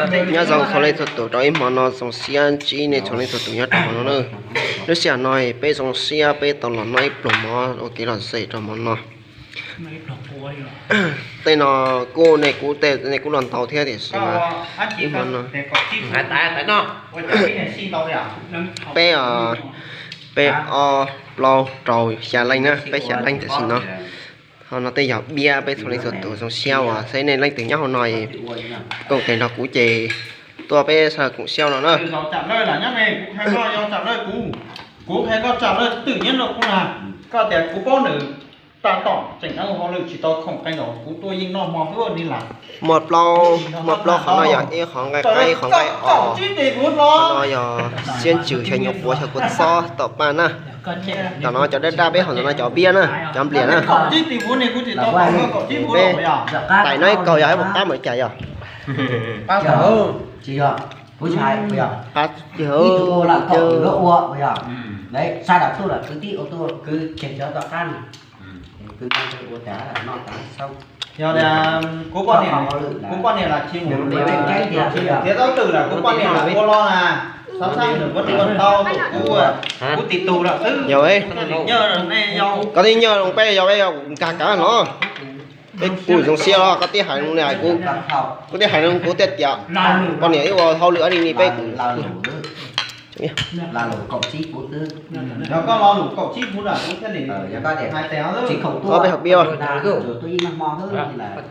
Nyob zoo txhua leej txhua tus rau ib hmo no, zoo siab ntsib nej txhua leej txhua tus nyob rau hmo no na. Lub sij hawm no peb zoo siab peb tau los noj ib pluag mov ua kev lom zem rau hmo no. Tej no kuj nej kuj tej nej kuj los ntau thiab tiam sis mas ib hmo no peb, peb ob plaub rau xya leej na, peb xya leej tam sim no. Ho no tej yog biab peb txhua leej txhua tus zoo siab uas saib nej leej twg nyob hauv no koom tes nrog kuv ces tuaj peb sawv daws koom siab no na. Kuv hais koj tsam lawj twm nyob rau kuv na, koj tias kuv paub nws tab tom tseem hauj lwm tsis tau khoom qee zaum kuv tuaj yeej noj hmo xwb li las. Muaj plaub, muaj plaub qhov no yog ib qhov nqaij qaib, qhov nqaij os, qhov no yog siab ntsws xyaw nyuam quav xyaw kua txob tom paj na. Tom no cov daj daj peb hauv ntawm no cov biab na, cov nplias na. Peb tais no ib kaug yog ib puas qab mas li cas yog? Qab, yog kuv poj niam, kuv poj niam las tsis mus tiav tau twm las kuv poj niam ua los na, xav xav nws muab tua tau tus kuv, kuv tis tug lawm xwb. Koj tib nyiaj zoo peb yog peb yog nkag kav no. Peb kuj zoo siab los koj tib hais, kuv tib hais no kuv thiaj tias poj niam ib ua hauj lwm li ni peb kuj. Yog koj lo lus kaum tsib puv xwb, yog koj lo lus kaum tsib puv na kuv thiaj li hais tias peb hauv biab.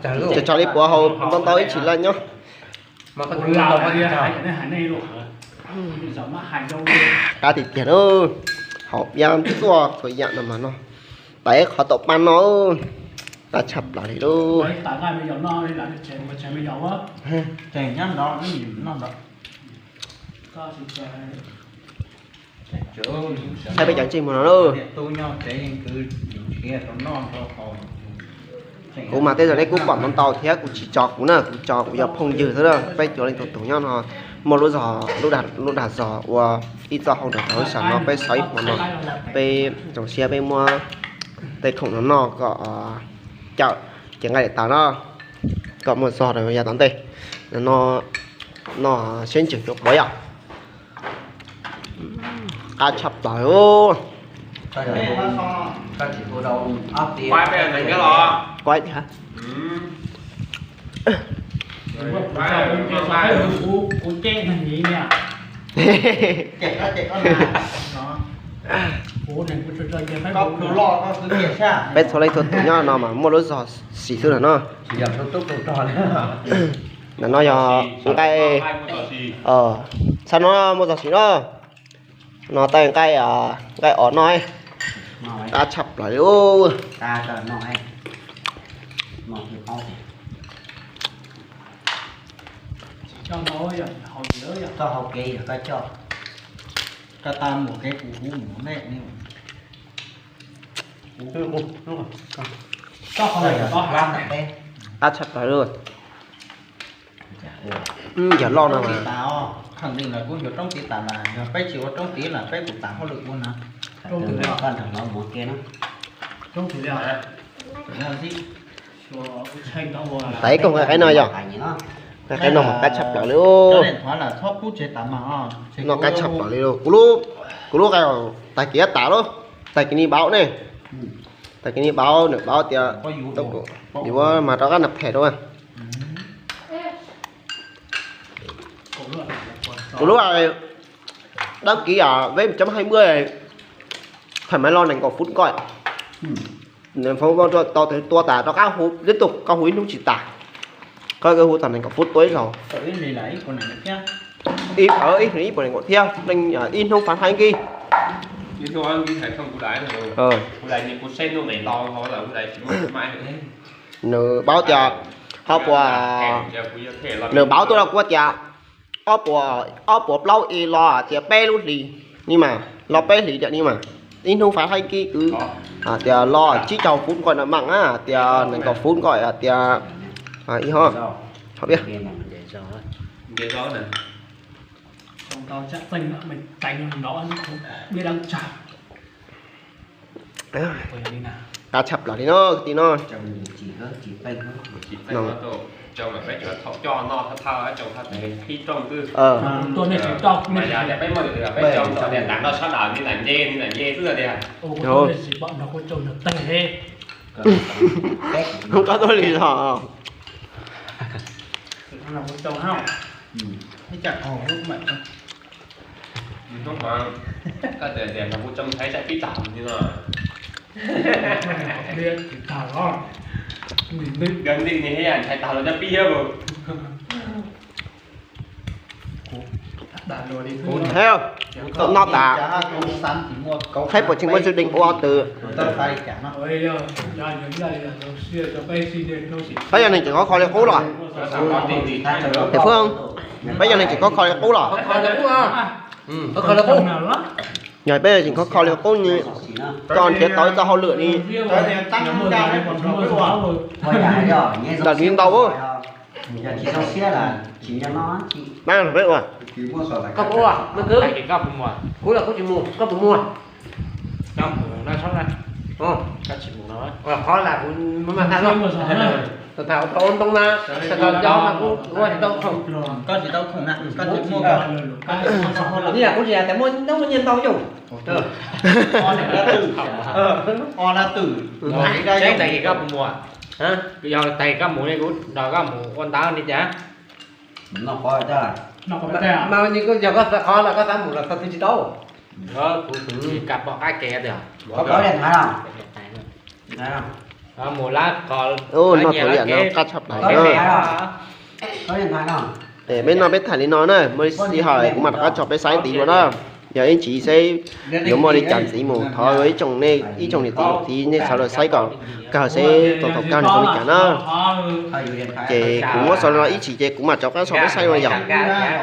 Tso tso li puav hauv ntau ntau ib tsis laj nyob. Qab tiag tiag lauj, hauv biab txuaj txhua yam no mas no. Tais qhov tom paj no, qab tshaj plaws li lauj. Saib peb cov ntsej muag no lauj. Kuv mas tej zaum nej kuj pom ntau ntau thiab kuv tsis tso kuv na, kuv tso kuv yog phooj ywg xwb na. Peb cov leej txhua tus nyob no muaj lub zog, lub dag zog ua ib txoj hauj lwm rau lub sij hawm no peb xav ib hmo no, peb zoo siab peb muab tej khoom no noj kom cawm cev nqaij daim tawv no, kom muaj zog rau yav tom ntej. Noj siab ntsws nyuam quav yom. Qab tshaj plaws. Kuaib thiab. Peb txhua leej txhua tus nyob no mas muaj lub zog xis xwb no no. Ntawm no yog nqaij, txhaj no muaj zog xis no. No tais nqaij, nqaij os no, qab tshaj plaws li. Qab tshaj plaws li. Yog loj no mas. Tais koog nqaij qaib no yog, nqaij qaib no mas qab tshaj plaws li. Noj qab tshaj plaws li. Kuv lub, kuv lub nqaij tag kis tas lawm, tag kis ni pauv ne, tag kis ni pauv nws pauv tias yuav mas rov qab nag phem rau. Kuv lub đăng ký veb chấm hai mươi, thầy máy lo nees nkaum phút coi. Tau tua tas rov qab hu, tiếp tục koj hu ib hnub tsis tas, koj hu tau nees nkaum phút tua ib zaug. Ib hnub ib puas nees nkaum thiab, ib hnub phá thai kib. Nws pauv tias, ho puas, nws pauv tuaj rau kuv tias ob puas, ob puas plaub i lo tias peb lub hlis ni mas, lo peb hlis tiam ni mas, ib hnub phá thai kib kwv, tias lo tsib caug phút coi nws maj na, tias nees nkaum phút coi tias ib ho, ho pib. Qab tshaj plaws li no kwv tij no. Peb cov thaum coj noj thawj thawj cov thaum qhib rooj xwb. Mas yog tias peb muaj lwm tus peb coj nrog tias nram nroj sab nram ni lam nce ni lam nce xwb tiag. Koj tuaj li los. Hnub no koj tias tias nrog kuv tsoo ntshai tsam pib tag li no. Nti ni ntshai tag los cov pib thiab. Kuv thiab, tau noj tas. Thaib puas tseem muaj tsw dees ua twm. Peb yog neeg tseem khov kho li qub los? Peb yog neeg tseem khov kho li qub los? Yog peb tseem khov kho li qub ni, koj nrhiav tau ib txoj hauj lwm ni. Ntawm li ntau. Peb ua. Kuv los kuv tsis mus, koj puas mus? Qhov las kuv mam tham los. Tham ua ntoo na, tham tau cov mas kuv ua tsis tau khoom. Koj tsis tau khoom na, koj tsis muaj. Ni kuv tsis hais tias muaj nyiaj ntau yog. Tag kis koj puas mus? Yog tag kis koj mus li kuv nrog koj mus ua ntawd li cas? Mas yog koj xav qhov los koj xav mus los xav twg tsis tau. Kuv tsis kam pom qab kev tiag. Mus lab qhov no thaum yam no qab tshaj plaws. Peb noj peb tham li no na, muaj sij hawm kuv mam rov qab tso peb saib ntxiv dua na. Yog ib ntsis seb yuav muaj li cas ntxiv mus thov ib tsoom nej ib tsoom niam txiv txiv nej sawv daws saib kom kawg seb tau thaum kawg nws zoo li cas na. Ces kuv muab xaus li no ib chim ces kuv mam rov qab tso peb saib dua yom.